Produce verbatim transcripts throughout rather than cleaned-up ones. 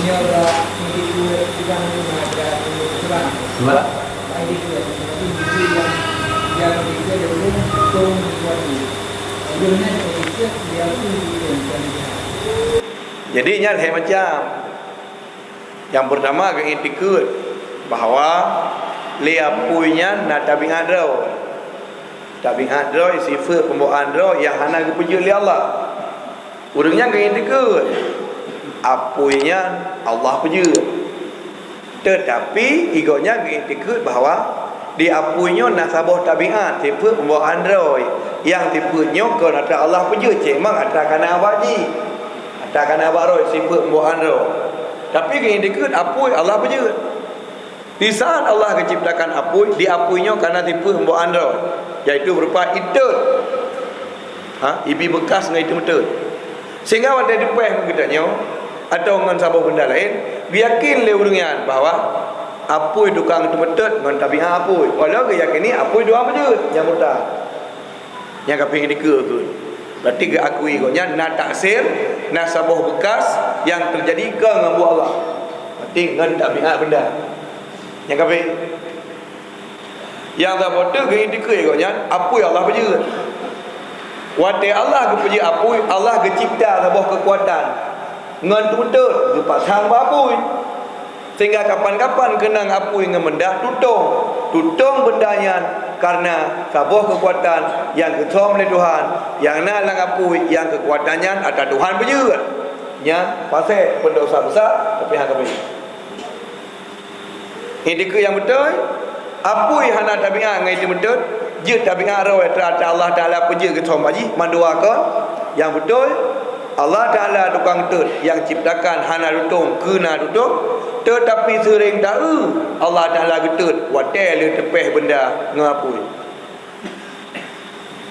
Sebab jadi nyan hai macam. Yang pertama, geuitikeuet bahwa lé apui nyan na tabiat droe. Tabiat droe, sifeuet pembawaan droe nyang hana geupeujeuet lé Allah. Ureuëng nyan geuitikeuet apui nyan Allah peujeuet. Teutapi, gobnyan geuitikeuet bahwa di apui nyoe na saboh tabiat, sifeuet pembawaan droe, nyang sifeuet nyoe kon atra Allah peujeuet, cék mang atra kana bak jih. Atra kana bak droe, sifeuet pembawaan droe. Tapi geuitikeuet apui Allah peujeuet. Di saat Allah geuciptakan apui, di apui nyoe kana sifeuet pembawaan droe, yaitu berupa itot. Ha, ibi beukas ngon itot meutot. Sehingga watée teupéh ngon geutanyoe, atawa ngon saboh benda laén, geuyakin lé ureuëng nyan bahwa apui tukang itot meutot ngon tabiat apui. Walau geuyakini apui dua meujeuet nyang buta. Nyang ka pih dikeue-keue. Berarti geuakui gobnyan na taksir, na saboh beukas nyang teujadi kon ngon buet Allah. Berarti ngon tabiat benda. Nyang ka pih. Nyang saboh teuk geuitikeuet gobnyan apui Allah peujeuet. Watée Allah geupeujeuet apui, Allah geucipta saboh keukuatan. Ngon tutot geupasang bak apui. Sehingga kapan-kapan keunong apui ngon benda tutong. Tutong benda nyan kareuna saboh keukuatan nyang geusom lé Tuhan, nyang na lam apui nyang keukuatan nyan atra Tuhan peujeuet. Nyan pasé peundosa besar, tapi hana keubiet. Itikeuet nyang beutôi, apui hana tabiat ngon itot meutot, jeuet tabiat roh atra-atra Allah Taala peujeuet geusom bak jih, mandua kon. Nyang beutôi, Allah Taala tukang tot nyang ciptakan hana tutong keu na tutong, teutapi seuring taeu Allah Taala geutot watée lheueh teupéh benda ngon apui.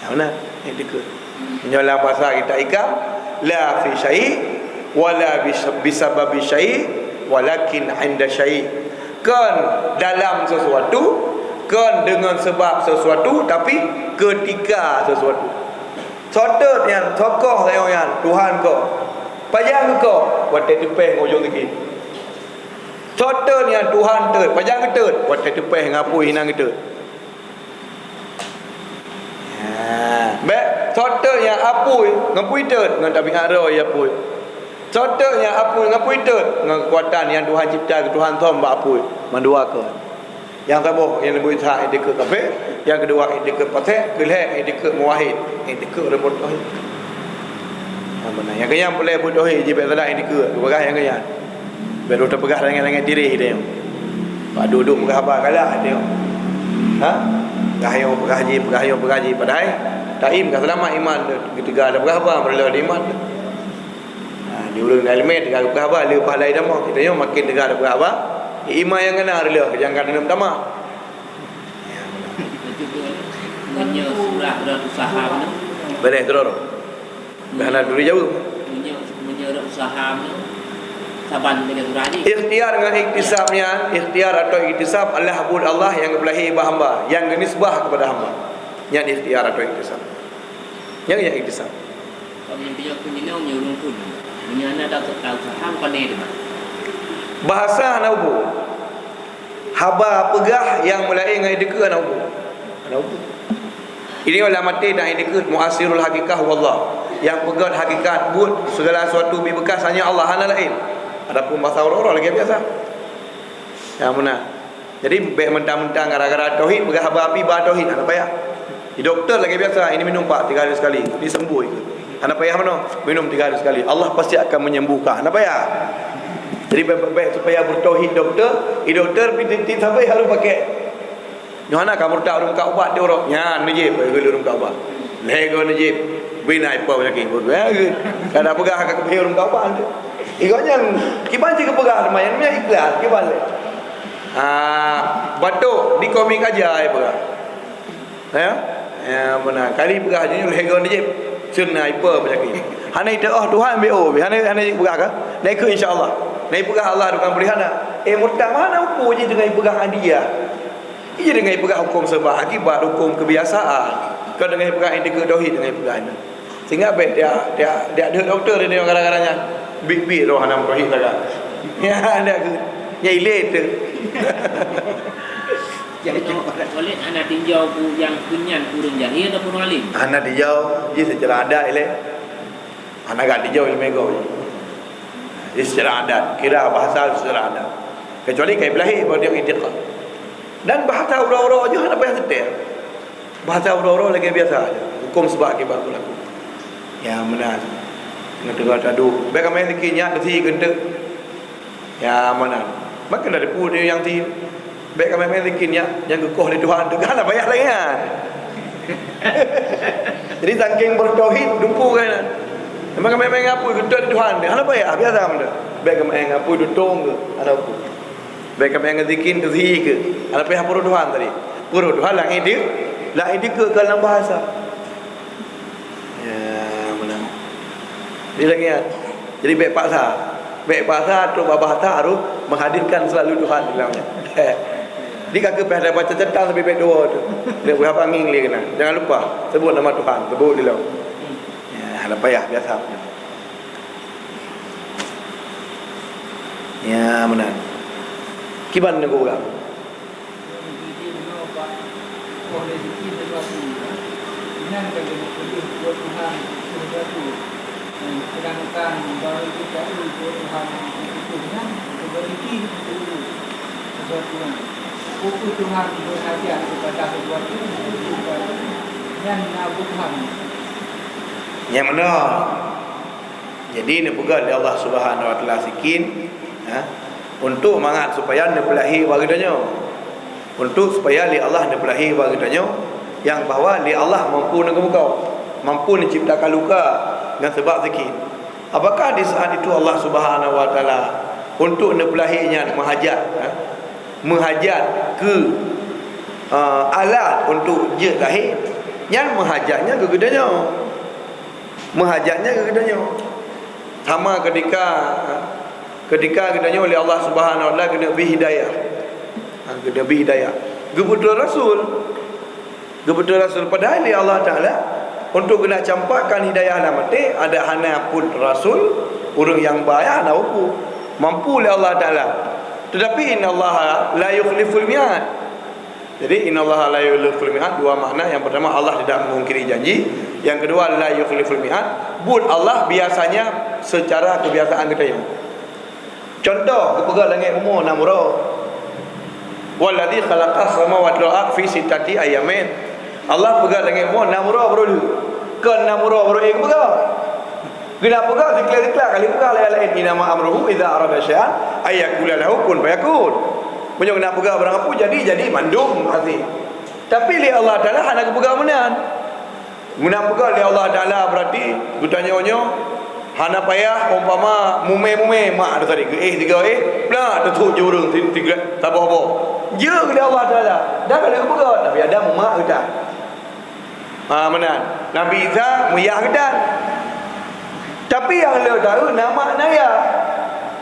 Nyang meunan, itikeuet. Meunyoe lam basa kitab Ihkam, la fi syai', wala bis-, bisababi syai', walakin 'inda syai'. Kon dalam sesuatu, kon deungon sebab sesuatu, tapi keutika sesuatu. Soe teuk nyan, tokoh tanyoe nyan, Tuhan ko. Pajan geuko, watée teupéh ngon ujong teuk. Soe teuk nyan, Tuhan teuk. Pajan geutot, watée teupéh ngon apui hinan geutot. Ha, bék soe teuk nyang apui ngon apui tot ngon tabiat roh apui. Soe teuk nyang apui ngon apui tot ngon keukuatan nyang Tuhan cipta, Tuhan som bak apui. Mandua kon. Nyang saboh nyang neubeuet that itikeuet kafé, nyang keudua itikeuet pasék, keulhée itikeuet muwahhid, itikeuet ureuëng tauhid. Nyang meunan. Nyang keunyan peureulée buet tauhid jih bék salah itikeuet, geupeugah nyang keunyan. Bék lôn tapeugah langét-langét tireh teuh. Bak duek-duek peugah haba galak teuh. Ha? Peugah nyoe, peugah jih, peugah nyoe, peugah jih. Padahai taim ka seulamat iman teuh, geuteuga tapeugah haba meureuloh di iman teuh. Ha, di ureuëng dalem teuga tapeugah haba, le pahala tamong. Kita nyoe makin teuga tapeugah haba, iman nyang kana reuloh, nyang ka teuneuem tamah. Meunyoe surah rot usaha meunan. Beureh, droe. Dah na duri jaweueb. Meunyoe, meunyoe rot usaha meunan, saban lagée surah jih. Ikhtiar ngon iktisab nyan, ikhtiar atau iktisab adalah buet Allah nyang geupeulahé bak hamba, nyang geunisbah kepada hamba. Nyan ikhtiar atau iktisab. Nyan, nyan iktisab. Kalau meunyoe keu nyoe, nyoe ureuëng pun. Meunyoe hana ta-, ta usaha, bukan dia, teuma. Bahasa hana ubu. Haba peugah nyang meulaén ngon itikeuet hana ubu. Hana ubu. Ini ulama maté dan itikeuet muasirul hakikah wallah. Nyang peugét hakikat buet segala sesuatu bi beukas hanya Allah, hana laén. Adapun basa uroe-uroe lagée biasa. Nyang meunan. Jadi bék mentang-mentang gara-gara tauhid peugah haba api ba tauhid, hana payah. Di doktor lagée biasa, ini minum Pak tiga hari sekali, ini sembuh itu. Hana payah meunoe, minum tiga hari sekali. Allah pasti akan menyembuhkan. Hana payah. Jadi, baik-baik supaya bertauhid doktor, di doktor piti-piti sampai harus pakai. Nyoe hana ka murtad ureuëng ka ubat di uroe. Nyan neujép, ureuëng ka ubat. Lego neujép. Bina ipa penyakit. Kada peugah ka keubeue ureuëng ka ubat. Igo nyan, kiban cit geupeugah teuma nyan, nyan ikhlas, kiban lé. Ah, batuk di komik aja ai peugah. Ya? Ya, beuna. Kali peugah je nyoe lhèe goe jép. Seunai peue peunyakét. Hana iteu'oh Tuhan B O, hana, hana peugah ka? Na ikheun insya Allah. Na ipeugah Allah tukang bri hana. Eh, murtad hana upu jih deungon ipeugah hadiah. Ija deungon ipeugah huköm sebab akibat, huköm kebiasaan. Kon deungon ipeugah indikeue tauhid deungon ipeugah nyan. Sehingga bèk tiak, tiak, tiak deuh dokto di dunia gara-gara nyan. Bit-bit roh hana meukahi saga. Ya, ada ke? Ya, ile tu. Jadi, Khalid hana tinjau ku yang kunyan ureueng jahil ataupun alim? Hana tinjau, ji secara adat ile. Hana gak tinjau ilmu ego. Ji secara adat, kira bahasa secara adat. Kecuali kai belahi baru dia itikad. Dan bahasa uroe-uroe je hana payah seuteh. Bahasa uroe-uroe lagèe biasa je. Hukum sebab akibat berlaku. Ya, meunan. Ngeuteuka tadu. Bèk kamè zikir nyak desi keunteu. Ya, meunan. Maka dah depu dia yang ti. Bèk kamè main zikir nyak, nyang geukoh lé Tuhan tu kan payah lagi kan. Jadi saking bertauhid depu kan. Memang kamè main ngapui geutot lé Tuhan tu. Hana payah biasa benda. Bèk kamè main ngapui tutong ke. Hana apa. Bèk kamè main zikir tu zikir ke. Hana payah puru Tuhan tadi. Puru Tuhan lang itu, lang itu ke dalam bahasa. Ya, meunan. Jadi lagi ya. Jadi bèk paksa. Bèk paksa trok babah ta harus menghadirkan selalu Tuhan di dalamnya. Jadi ka keuh payah baca catatan sampai bèk dua tu. Dia berapa angin lagi kena. Jangan lupa sebut nama Tuhan, sebut di dalam. Ya, hana payah biasa. Ya, meunan. Kiban nunggu urang. Nyan ka geupeugah buet Tuhan keu Tuhan. Sedangkan barô jeuet taeu buet Tuhan keu nyan, beureuti keu sesuatu nyan. Peue Tuhan beurhajat keupada sesuatu, nyan na buet Tuhan. Nyang meunoe. Jadi neupeugah lé Allah Subhanahu Wa Taala sikin, ha, untuk mangat supaya neupeulahé bak geutanyoe. Untuk supaya lé Allah neupeulahé bak geutanyoe, nyang bahwa lé Allah mampu neugeubuka, mampu neuciptakan luka ngon sabab sikin. Apakah di saat itu Allah Subhanahu Wa Taala untuk neupeulahé nyan meuhajat, ha? Meuhajat keu, eh, alat untuk jeuet lahé? Nyan meuhajatnya keu geutanyoe. Meuhajatnya keu geutanyoe. Sama ketika, ketika geutanyoe lé Allah Subhanahu Wa Taala geuneuk bri hidayah. Ha, geuneuk bri hidayah. Geupeutrön rasul. Geupeutrön rasul. Padahai lé Allah Taala untuk geuneuk campakkan hidayah lam até, ada hana pun rasul, ureueng nyang ba hana mampu. Mampu lé Allah Taala. Tetapi innallaha la yukhliful mi'ad. Jadi, innallaha la yukhliful mi'ad, dua makna. Yang pertama, Allah tidak memungkiri janji. Yang kedua, la yukhliful mi'ad. Buet Allah biasanya secara kebiasaan geutanyoe. Contoh, geupeugah langét bumoe na meuroe. Wallazi khalaqas samawati wal ardha fi sittati ayyamin. Allah peugah langét bumoe na meuroe baroe lheueh. Kon na meuroe baroe ék geupeugah. Geuneuk peugah siklik-siklik kali peugah laén-laén, "Innama amruhu idza arada syai'an ayyaqula lahu kun fayakun." Meunyoe geuneuk peugah barang peue jadi, jadi mandum hase. Tapi lé Allah Taala hana geupeugah meunan. Geuneuk peugah lé Allah Taala berarti geutanyoe nyoe hana payah umpama mumé-mumé mak tadi geuéh tiga éh, plak teutôk jih ureueng ti-, tiga saboh-boh. Jeuet lé Allah Taala. Dan ka lheueh geupeugah, Nabi Adam mak geutan. Ha, meunan. Nabi Isa meuyah geutan. Tapi nyang le taeu na mak na yah.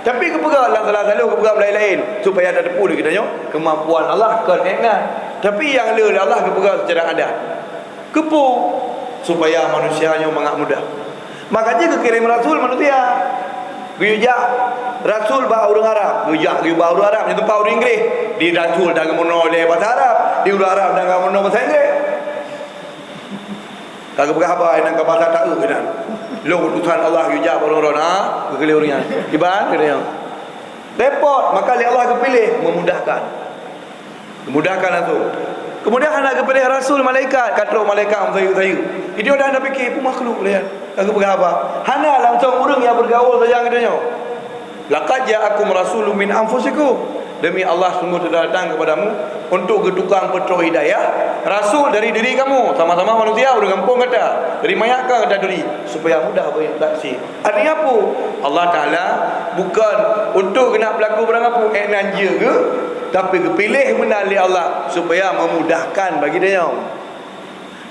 Tapi geupeugah lam salah saloh, geupeugah laén-laén supaya tateupeue lé geutanyoe keumampuan Allah kon ék nan. Tapi nyang le lé Allah geupeugah secara adat. Keupeue? Supaya manusia nyoe mangat mudah. Maka jih geukirém rasul manusia. Geuyue jak rasul bak ureueng Arab, geuyue jak geuyue bak ureueng Arab, di teumpat ureueng Inggris. Di rasul dan geumeunoe lé basa Arab, di ureueng Arab dan geumeunoe basa Inggris. Ka geupeugah haba nyang ka basa taeu keunan. Lôn utosan Allah geuyue jak bak ureueng droe na, geukheun lé ureueng nyan. Kiban keunan. Repot, maka lé Allah geupiléh memudahkan. Memudahkan langsung. Kemudian hana geupiléh rasul malaikat, ka trok malaikat meusayeuek-sayeuek. Itu dah na pikir, peue makhluk lé nyan. Ka geupeugah haba. Hana langsung ureueng nyang bergaul sajan geutanyoe. Laqad ja'akum rasulun min anfusikum. Demi Allah, sungguh telah datang kepadamu untuk geutukang peutrok hidayah, rasul dari diri kamu, sama-sama manusia, ureueng gampông gata, dari mayat ka gata turi, supaya mudah berinteraksi. Artinya apa? Allah Taala bukan untuk geuneuk peulaku barang gapeue, ék nan jeuet geuh, tapi geupiléh meunan lé Allah supaya memudahkan bagi tanyoe.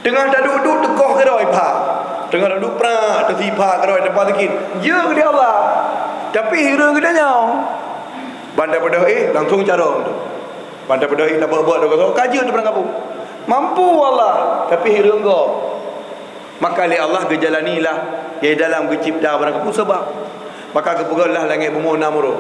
Teungoh taduek-duek teukoh keudroe pha. Teungoh taduek prak teusipha keudroe teumpat sakét. Jeuet keu Allah. Tapi hireuen geutanyoe. Ban tapeudong éh langsung carông tu. Ban tapeudong éh tabeuet-beuet tu ka jeuet tu barang gapeue. Mampu Allah, tapi hireuen gob. Maka lé Allah geujalanilah di dalam geucipta barang gapeue sabab. Maka geupeugah lah langét bumoe na meuroe.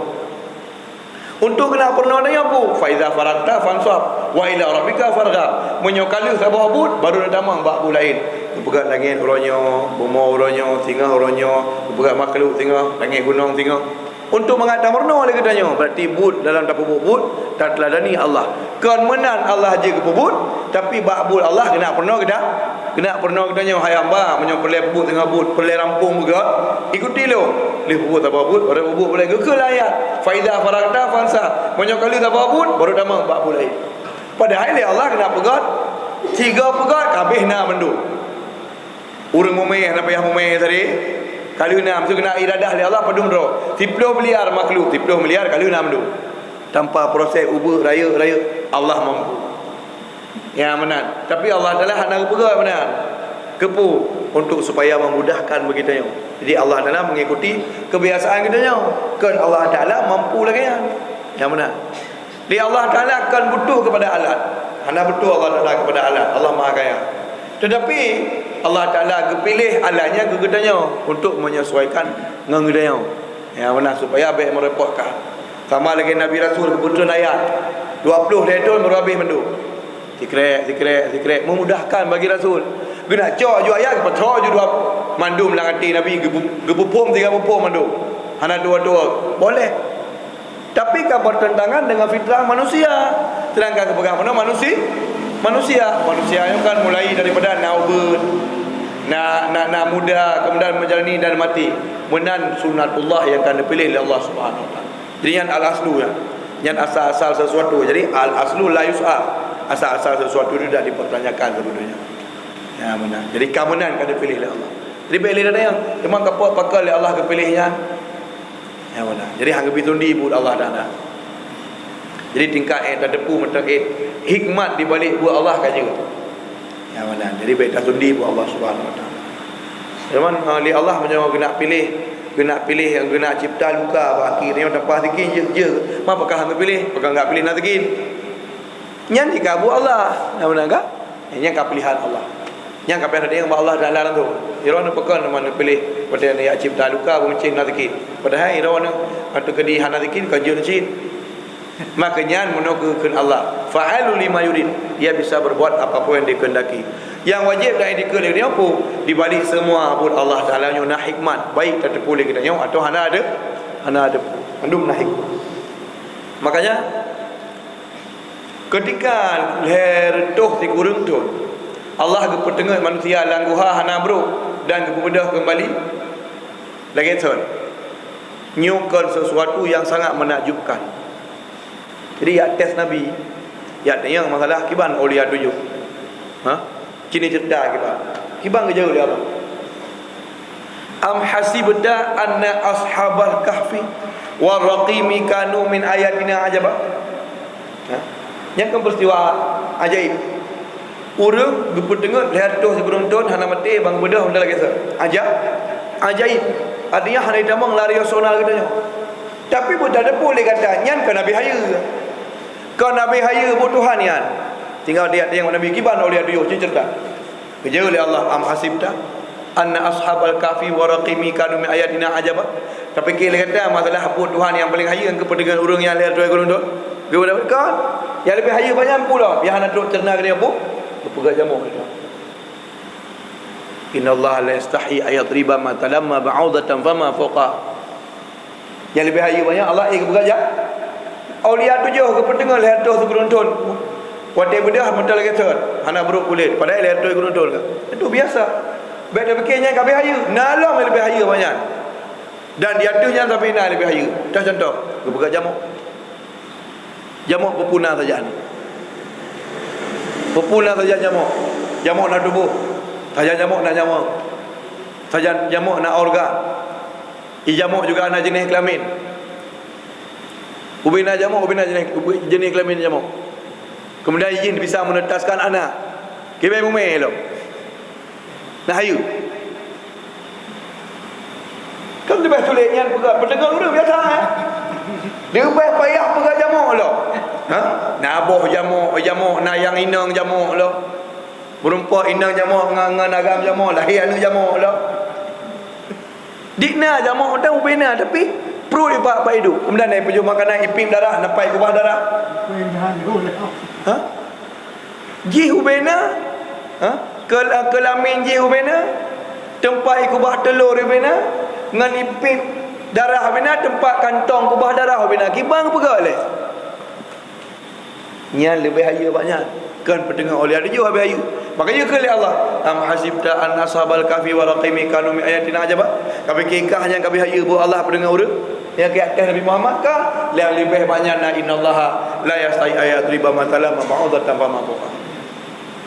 Untuk keuneuk peurunoe tanyoe peue? "Fa iza faraghta fansab, wa ila rabbika farghab." Meunyoe ka lheueh saboh buet, baru neutamong bak buet laén. Neupeugöt langét uroe nyoe, bumoe uroe nyoe, singoh uroe nyoe, neupeugöt makhluk singoh, langét gunong singoh. Untuk mangat tameurunoe lé geutanyoe, berarti buet dalam tapeubuet buet, tateuladani Allah. Kon meunan Allah jeuet geupeubuet, tapi bak buet Allah keuneuk peurunoe geuta-, keuneuk peurunoe geutanyoe, "Hai hamba, meunyoe peureulèe peubuet teungoh buet, peureulèe rampung beugöt, ikuti lôn." Lheueh peubuet saboh buet, baru peubuet, peureulèe geukheun ayat, "Fa iza faraghta fansab." Meunyoe ka lheueh saboh buet, baru tamong bak buet laén. Padahai lé Allah keuneuk peugöt, sigoe peugöt, ka habéh na mandum. Ureueng mumè hana payah mumè saréh. Ka lheueh na, meusti keuneuk iradah lé Allah padum droe. Siploh miliar makhluk, siploh miliar ka lheueh na mandum. Tanpa proses ubeut rayeuk-rayeuk, Allah mampu. Ya, meunan. Tapi Allah Taala hana geupeugah meunan. Keupeue? Untuk supaya memudahkan bagi tanyoe. Jadi Allah Taala mengikuti kebiasaan geutanyoe. Kon Allah Taala mampu lagèe nyan. Ya, meunan. Di Allah Taala kon butuh kepada alat. Hana butuh Allah Taala kepada alat. Allah Maha Kaya. Tetapi Allah Taala geupiléh alat nyan keu geutanyoe untuk menyesuaikan ngon geutanyoe. Ya, meunan supaya bèk meurepotkan. Sama lagèe Nabi Rasul geupeutrön ayat. Dua ploh lhèe thôn baru habéh mandum. Sikrek, sikrek, sikrek, memudahkan bagi Rasul. Geuneuk cok ju ayat, geupeutrok ju dua mandum lam até Nabi, geupeu-, geupeuphom tiga peuphom mandum. Hana dua-dua. Boleh. Tapi ka bertentangan dengan fitrah manusia. Sedangkan geupeugah meunan manusi-, manusia. Manusia nyoe kan mulai daripada na ubeut, na, na, na muda, kemudian menjalani dan mati. Meunan sunatullah nyang ka neupiléh lé Allah Subhanahu Wa Taala. Jadi nyan al-aslu nyan. Nyan asal-asal sesuatu. Jadi al-aslu la yus'al. Asal-asal sesuatu itu tidak dipertanyakan sebetulnya. Ya, meunan. Jadi ka meunan ka neupiléh lé Allah. Jadi bèk lé geutanyoe. Cuma ka peue pakon lé Allah geupiléh nyan. Ya, meunan. Jadi hana geubri sundi buet Allah Taala. Jadi tingkat ék tateupeue mantong ék hikmat di balik buet Allah ka jeuet. Ya, meunan. Jadi bèk tasundi buet Allah Subhanahu Wa Taala. Cuman, eh, lé Allah meunyoe geuneuk piléh, geuneuk piléh, geuneuk cipta luka bak gaki tanyoe tanpa sikin jeuet, jeuet. Ma pakon hana piléh? Pakon geupiléh na sikin? Nyan jikabu Allah. Ya, meunan ka? Nyan ka pilihan Allah. Nyan ka payah tanyong bak Allah Taala langsung. Droeneuh pakon teuma neupiléh watèe neujak cipta luka beuncen na sikin. Padahai droeneuh ateueh keudéh hana sikin ka jeuet cit. Maka nyan meunoe geukheun Allah, "Fa'alun lima yurid." Dia bisa berbuat apa pun yang dikehendaki. Yang wajib dan yang dikehendaki apa? Di balik semua buet Allah Taala nyoe na hikmat, baik tateupeue lé geutanyoe atawa hana ada, hana ada pun. Mandum na hikmat. Makanya, ketika lhèe reutôh sikureueng thôn, Allah geupeuteungeut manusia lam guha hana brôk dan geupeubeudôh keumbali lagèe thôn. Nyoe kon sesuatu yang sangat menakjubkan. Jadi, jak tes Nabi, jak tanyong masalah kiban aulia tujoh. Ha? Cit ni ceurita kiban. Kiban geujaweueb lé Allah. "Am hasibta anna ashabal kahfi war raqimi kanu min ayatina ajaba?" Ha? Nyan kan peristiwa ajaib. Ureueng geupeuteungeut lhèe reutôh sikureueng thôn hana maté ban geubeudôh mantong lagèe thôn. Aja-, ajaib. Artinya hana jitamong lam rasional geutanyoe. Tapi beuteupeue lé gata nyan kon Nabi hayeue. Kon Nabi hayeue buet Tuhan nyan. Tinggai tiep-tiep Nabi kiban aulia tujoh cit ceurita. Geujaweueb lé Allah, "Am hasibta anna ashabal kahfi war raqimi kanu min ayatina ajaba?" Tapiké lé gata masalah buet Tuhan nyang paleng hayeue nyang geupeuteungeut ureueng nyang lhèe reutôh sikureueng thôn? Geupeuteungeut kon? Nyang leubeh hayeue banyak pula, nyang hana trok ceureuna geutanyoe bu-, geupeugah jamoe geutanyoe. "Innallaha la yastahyi an yadriba mathalan ma ba'udatan fama fawqaha." Nyang leubeh hayeue banyak Allah, eh, geupeugah jak. Aulia tujoh geupeuteungeut lhèe reutôh sikureueng thôn. Watèe beudôh mantong lagèe thôn, hana brôk kulét, padahai lhèe reutôh sikureueng thôn ka. Itu biasa. Bèk tapiké nyan ka leubeh hayeue, na lom leubeh hayeue awak nyan. Dan di ateueh nyan sabe na leubeh hayeue. Toh contoh, geupeugah jamoe. Jamoe peue-peue na sajan. Peue-peue na sajan jamoe. Jamoe na tuboh. Sajan jamoe na nyawöng. Sajan jamoe na organ. Di jamoe juga na jeunèh kelamin. Ubé na jamoe, ubé na jeunèh, ubé jeunèh kelamin jamoe. Kemudian jih bisa menetaskan anak. Kiban mumè lom. Na hayeue. Kan leubeh sulet nyan peugah, peudeungoe ureueng biasa, eh? Leubeh payah peugah jamoe lom. Ha? Na boh jamoe, jamoe, na nyang inong jamoe lom. Meurumpok inong jamoe ngon, ngon agam jamoe, lahé aneuk jamoe lom. Dik na jamoe, dan ubé na, tapi Pruet ipak bak iduek. Kemudian na ipeujeuet makanan, ipit darah, na pat ikubah darah. Ha? Jih ubena, ha? Kel-, keulamin jih ubena, teumpat ikubah teulor ubena, ngon ipit darah ubena, teumpat kantong kubah darah ubena. Kiban geupeugah lé. Nyan leubeh hayeue bak nyan. Kon peuteungoh oleh ada jih habéh hayeue. Maka jeuet keu lé Allah, "Am hasibta an ashabal kahfi war raqimi kanu min ayatina ajaba?" Ka pike kah nyang ka habéh hayeue buet Allah peuteungoh ureuëng? Nyang keu até Nabi Muhammad ka, nyang leubeh bak nyan na, "Innallaha la yastahi an yadriba mathalan ma ba'udatan fama fawqaha."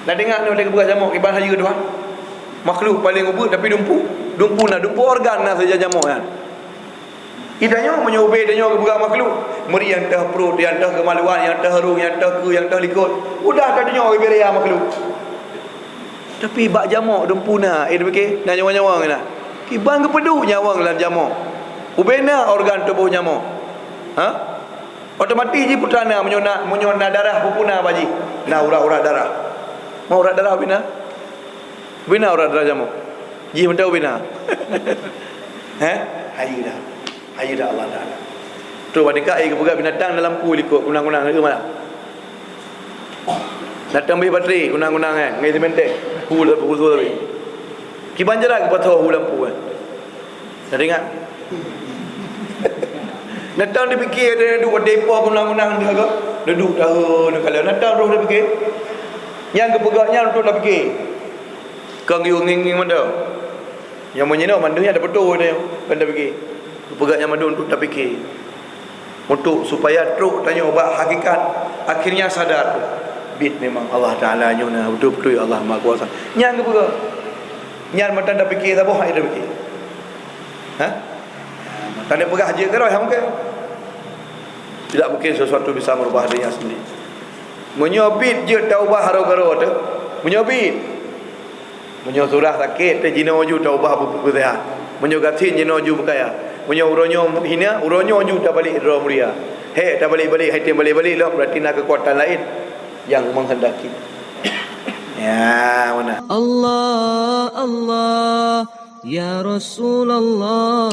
Nah, deungoe nyoe lé geupeugah jamok, kiban hayeue Tuhan. Makhluk paleng ubeut tapi dumpu. Dumpu na, dumpu organ na saja jamok nyan. Di tanyoe, meunyoe ubé tanyoe geupeugah makhluk, meuri nyang teuh pruet, nyang teuh keumaluan, nyang teuh rhueng, nyang teuh keue, nyang teuh likot. Udah ka tanyoe ubé raya makhluk. Tapi bak jamok dumpu na, eh, tapike, na nyawöng-nyawöng na. Kiban geupeuduek nyawöng lam jamok. Ubé na organ tuboh jamok. Ha? Otomatis jih peue na, meunyoe na, meunyoe na darah peue na bak jih. Na urat-urat darah. Ma urat darah ubé na? Ubé na urat darah jamok. Jih mantong ubé na. Heh? Hayeue dah. Hayeue dah Allah Taala. Tu bak tingkat, eh, geupeugah binatang dalam ku likot, kunang-kunang, eh, malam. Datang bih batri, kunang-kunang, eh, ngai simenteng. Hu la, hu la. Kiban jalan geupasoe hu lampu, eh. Dah ingat? Natang dipike, ada duek watèe po kunang-kunang dia ke? Duek tahu nak kala. Natang roh dipike. Nyang geupeugah nyan untuk dipike. Kon geuyue ngieng-ngieng mantong. Nyang meunyoe mandum nyan ada beutôi dia, kon dipike. Geupeugah nyan mandum untuk dipike. Untuk supaya trok tanyoe bak hakikat, akhirnya sadar, bit memang Allah Taala nyoe na, beutôi-beutôi Allah Maha Kuasa. Nyan geupeugah. Nyan mantong dipike saboh hai dipike. Ha? Tadi peugah jeuet keudroe, hana mungken. Tidak mungkin sesuatu bisa merubah dirinya sendiri. Meunyoe bit jeuet taubah harô-harô teuh, meunyoe bit. Meunyoe surah sakét teuh, jinoe ju taubah bu-, bu-, beuseuhat. Meunyoe gasien, jinoe ju beukaya. Meunyoe uroe nyoe hina, uroe nyoe ju tabalek droe mulia. Hék tabalek-balek, hai tem balek-balek lom, berarti na keukuatan laén nyang menghendaki. Ya, mana? Allah, Allah, ya Rasulullah.